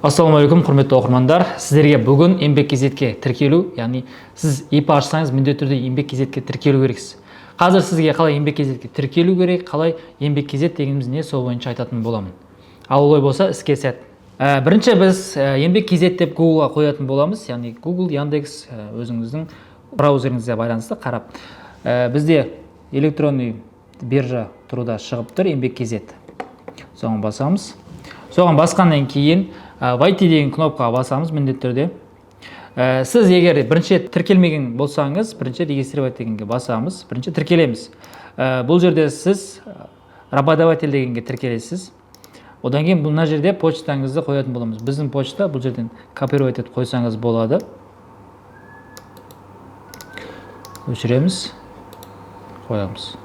Ассалаумағалейкум, құрметті оқырмандар. Сіздерге бүгін Еңбек kz-ке тіркелу, яғни сіз ИП ашсаңыз, міндетті түрде Еңбек kz-ке тіркелу керексіз. Қазір сізге қалай Еңбек kz-ке тіркелу керек, қалай Еңбек kz дегеніміз не, сол бойынша айтатын боламын. Ал олай болса, іске сәт. Бірінші біз Еңбек kz деп Googleға қоятын боламыз, яғни Google, Яндекс, өзіңіздің браузеріңізге байланысты қарап. Бізде электронный биржа труда шығып тұр, Еңбек kz. Соған басамыз. Соған басқаннан кейін «Войти» деген кнопкаға басамыз міндетті түрде. Сіз егер бірінші рет тіркелмеген болсаңыз, бірінші «Регистрировать» дегенге басамыз, бірінші тіркелеміз. Бұл жерде сіз «Работодатель» дегенге тіркелесіз. Одан кейін мына жерде почтаңызды қоятын боламыз. Біздің почта бұл жерден копировать етіп қойсаңыз болады. Өшіреміз, қоямыз.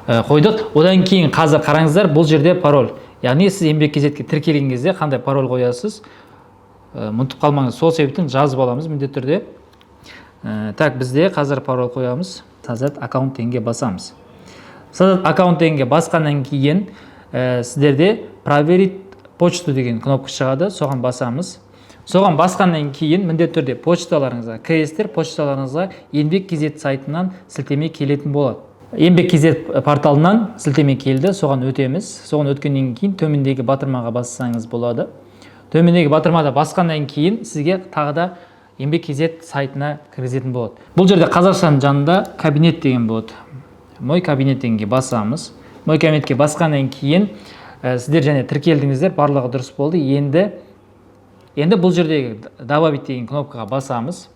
Қойдық. Одан кейін қазір қараңыздар, бұл жерде пароль. Яғни сіз Еңбек kz-ке тіркелген кезде қандай пароль қоясыз? Ұмытып қалмаңыз. Сол себептен жазып аламыз міндетті түрде. Так, бізде қазір пароль қоямыз. «Создать аккаунт» дегенге басамыз. «Создать аккаунт» дегенге басқаннан кейін сіздерде «Проверить почту» деген кнопка шығады, соған басамыз. Соған басқаннан кейін міндетті түрде почталарыңызға, КС-тер почталарыңызға Еңбек kz сайтынан сілтеме келетін болады. Еңбек kz порталынан сілтеме келді, соған өтеміз. Соған өткеннен кейін төмендегі батырмаға бассаңыз болады. Төмендегі батырмада басқаннан кейін сізге тағы да Еңбек kz сайтына кіргізетін болады. Бұл жерде қазақшаның жанында «Кабинет» деген болады. «Мой кабинет» дегенге басамыз. «Мой кабинетке» басқаннан кейін сіздер және тіркелдіңіздер, барлығы дұрыс болды. Енді бұл жердегі «Добавить» деген кнопкаға басамыз.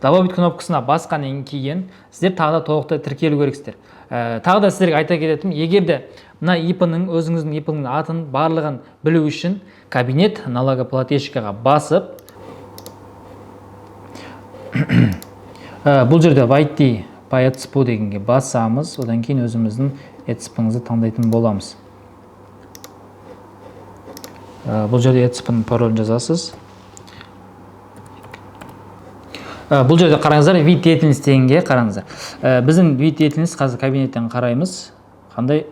«Добавить» кнопкасына басқаннан кейін сіздер тағы да толықтай тіркелу керексіздер. Тағы да сіздерге айта кететінім, егер де мына ИП-ның, өзіңіздің ИП-ның атын барлығын білу үшін «Кабинет налогоплательщикаға» басып, бұл жерде «Войти по ЭЦП» дегенге басамыз. Одан кейін өзіміздің ЭЦП-ңызды таңдайтын боламыз. Бұл жерде ЭЦП-ның паролін жазасыз. Бұл жерде қараңыздар, «Вид деятельности» дегенге қараңыздар. Біздің вид деятельность қазір кабинеттен қараймыз, қандай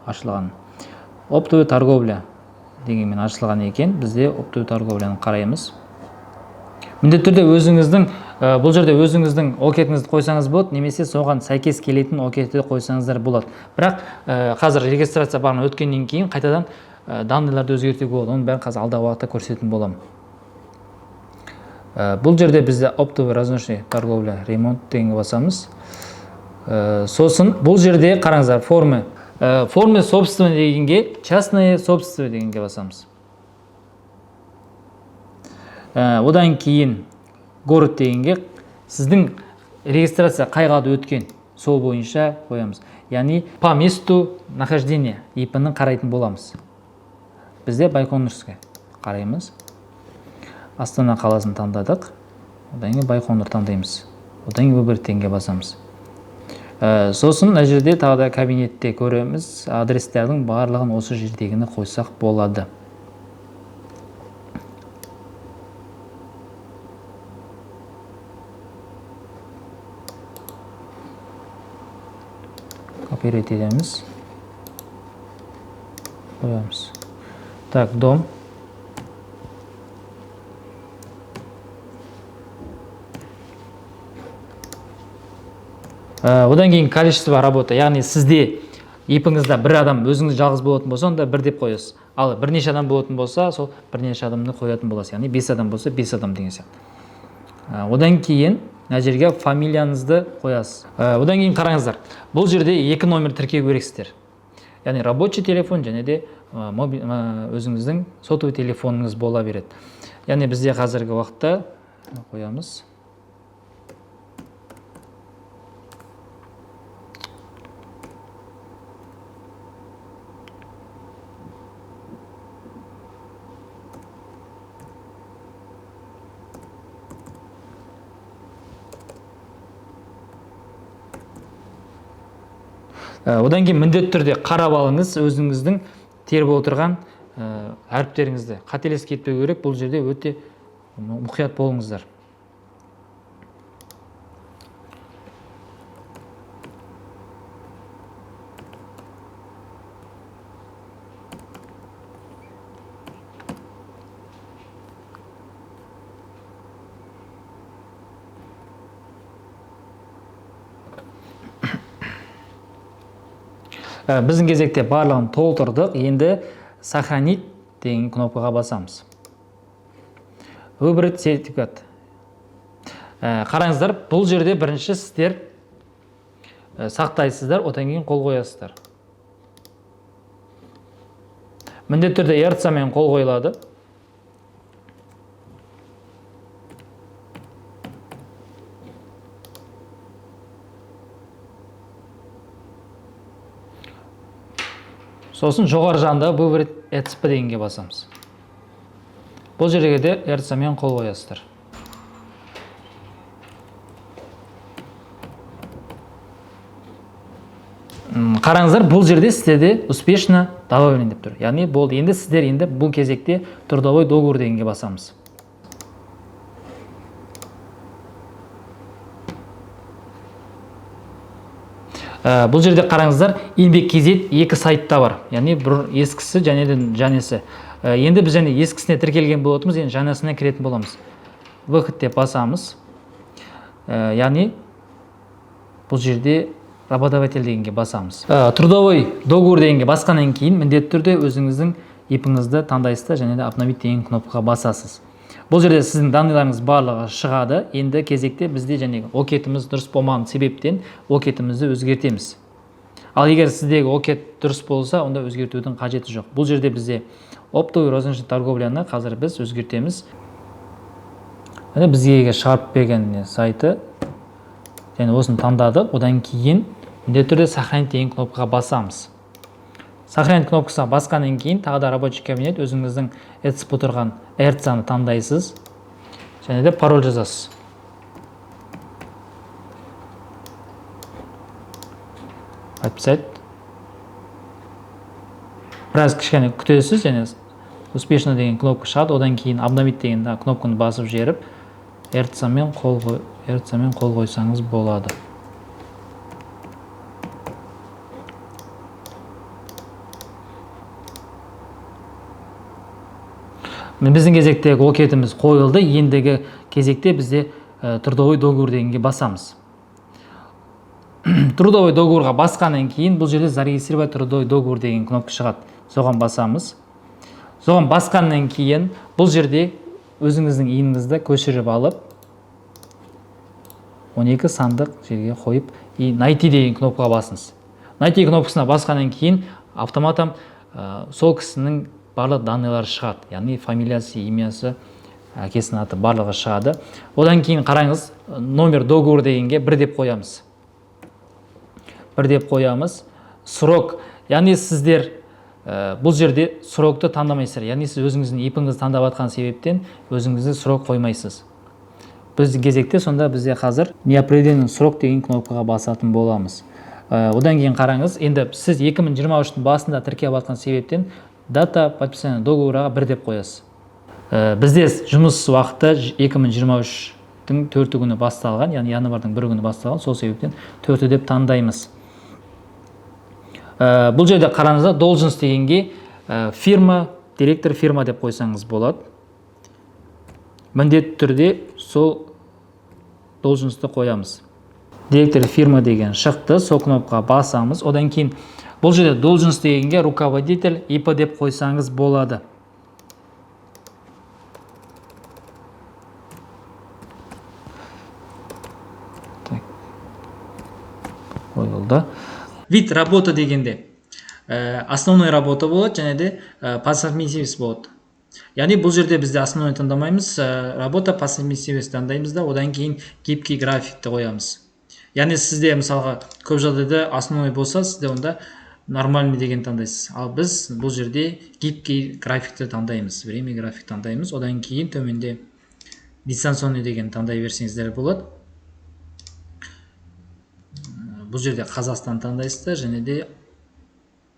ашылған. «Оптовая торговля» дегенмен ашылған екен. Бізде оптовая торговляны қараймыз. Міндетті түрде өзіңіздің бұл жерде өзіңіздің ОКЭДіңізді қойсаңыз болады немесе соған сәйкес келетін ОКЭДті қойсаңыздар болады. Бірақ қазір регистрация барын өткеннен кейін қайтадан данныйларды өзгертуге болады. Оның бәрін қазір алдағы уақытта көрсететін боламын. Бұл жерде бізде «Оптовый розничный торговля, ремонт» дегенге басамыз. Сосын бұл жерде қараңыздар, формы собственности дегенге, «Частное собственность» дегенге басамыз. Одан кейін «Город» дегенге сіздің регистрация қай қалада өткен, сол бойынша қоямыз. Яғни по месту нахождения ИП-ны қарайтын боламыз. Бізде Байқоңырский қараймыз. Астана қаласын таңдадық. Одан кейін Байқоңыр таңдаймыз. Одан кейін «Выбрать» дегенге басамыз. Сосын мына жерде тағы да кабинетте көреміз, адрестердің барлығын осы жердегіні қойсақ болады. Копировать етеміз, қоямыз. Так, дом. Одан кейін «Количество работы», яғни сізде ИП-іңізде бір адам, өзіңіз жалғыз болатын болса, онда бір деп қоясыз. Ал бірнеше адам болатын болса, сол бірнеше адамды қоятын боласыз, яғни бес адам болса, бес адам деген сияқты. Одан кейін мына жерге фамилияңызды қоясыз. Одан кейін қараңыздар, бұл жерде екі номер тіркеу керексіздер, яғни рабочий телефон және де өзіңіздің сотовый телефоныңыз бола береді. Яғни бізде қазіргі уақытта қоямыз. Одан кейін міндетті түрде қарап алыңыз өзіңіздің теріп отырған әріптеріңізді, қателесіп кетпеу керек. Бұл жерде өте мұқият болыңыздар. Біздің кезекте барлығын толтырдық. Енді сохранить деген кнопкаға басамыз. Выбрать сертификат. Қараңыздар, бұл жерде бірінші сіздер сақтайсыздар, одан кейін қол қоясыздар. Міндетті түрде ЭЦП-мен қол қойылады. Сосын жоғары жағында выбрать ЭЦП дегенге басамыз. Бұл жерге де ЭЦП-мен қол қоясыздар. Қараңыздар, бұл жерде сіздерде успешно добавлен деп тұр. Яғни болды. Енді сіздер бұл кезекте трудовой договор дегенге басамыз. Бұл жерде қараңыздар, Еңбек kz екі сайтта бар. Яғни бір ескісі және де жаңасы. Енді біз және ескісіне тіркелген болатынбыз, енді жаңасына кіретін боламыз. Выход деп басамыз. Яғни бұл жерде работодатель дегенге басамыз. Трудовой договор дегенге басқаннан кейін міндетті түрде өзіңіздің ИП-іңізді таңдайсыз да және де обновить деген кнопкаға басасыз. Бұл жерде сіздің данныйларыңыз барлығы шығады. Енді кезекте бізде және ОКЭД-іміз дұрыс болмаған себептен ОКЭД-імізді өзгертеміз. Ал егер сіздегі ОКЭД дұрыс болса, онда өзгертудің қажеті жоқ. Бұл жерде бізде оптовый розничный торговляны қазір біз өзгертеміз. Міне бізге егер шығарып берген сайты, және осыны таңдадық. Одан кейін міндетті түрде сохранить деген кнопкаға басамыз. Сохранить кнопкасына басқаннан кейін тағы да рабочий кабинет өзіңіздің ЭЦП тұрған ЭЦП-ны таңдайсыз және де пароль жазасыз. Подписать. Біраз кішкене күтесіз және успешно деген кнопка шығады. Одан кейін обновить деген кнопканы басып жіберіп, ЭЦП-мен қол қойсаңыз болады. Міне біздің кезектегі ОКЭД-іміз қойылды. Ендігі кезекте бізде трудовой договор дегенге басамыз. Трудовой договорға басқаннан кейін бұл жерде зарегистрировать трудовой договор деген кнопка шығады. Соған басамыз. Соған басқаннан кейін бұл жерде өзіңіздің ИИН-іңізді көшіріп алып, 12 сандық жерге қойып, и найти деген кнопкаға басыңыз. Найти кнопкасына басқаннан кейін автоматом сол кісінің барлық данныйлары шығады. Яғни фамилиясы, имясы, әкесінің аты барлығы шығады. Одан кейін қараңыз, номер договор дегенге 1 деп қоямыз. 1 деп қоямыз. Срок, яғни сіздер бұл жерде срокты таңдамайсыздар. Яғни сіз өзіңіздің ИП-іңізді таңдап жатқан себептен өзіңізді срок қоймайсыз. Біз кезекте сонда бізде қазір неопределенный срок деген кнопкаға басатын боламыз. Одан кейін қараңыз, енді сіз екі мың жиырма үштің басында тіркеліп жатқан себептен дата подписания договораға 1 деп қоясыз. Бізде жұмыс уақыты екі мың жиырма үштің төрті күні басталған, яғни январьдың 1 күні басталған, сол себептен 4 деп таңдаймыз. Бұл жерде қараңыздар, должность дегенге фирма, директор фирма деп қойсаңыз болады. Міндетті түрде сол должностьті қоямыз. Директор фирма деген шықты, сол кнопкаға басамыз. Одан кейін бұл жерде должность дегенге руководитель ИП деп қойсаңыз болады. Так. Қойылды. Вид работа дегенде основной работа болады және де по совместительству болады. Яғни бұл жерде бізде основной таңдамаймыз, работа по совместительству таңдаймыз да, одан кейін гибкий графикті қоямыз. Яғни сізде мысалға көп жағдайда основной болса, сізде онда нормальный деген таңдайсыз. Ал біз бұл жерде гибкий графикті таңдаймыз, время график таңдаймыз. Одан кейін төменде дистанционный деген таңдай берсеңіздер болады. Бұл жерде Қазақстан таңдайсыздар және де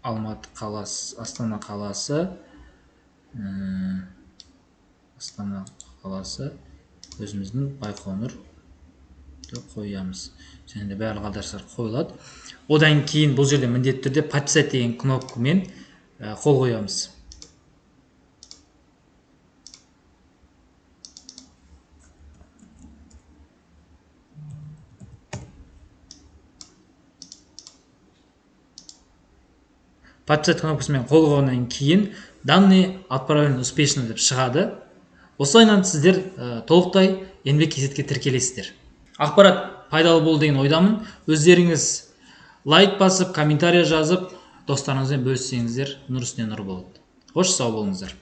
Алматы қаласы, Астана қаласы, Астана қаласы, өзіміздің Байқоңырды қоямыз. Және де барлық адрестер қойылады. Одан кейін бұл жерде міндетті түрде подписать деген кнопкамен қол қоямыз. Подписать кнопкасымен қол қойғаннан кейін «Данные отправлены успешно» деп шығады. Осылайынан сіздер толықтай Еңбек kz-ке тіркелесіздер. Ақпарат пайдалы болды деген ойдамын. Өздеріңіз лайк басып, комментарий жазып, достарыңызбен бөліссеңіздер, нұр үстіне нұр болады. Қош, сау болыңыздар.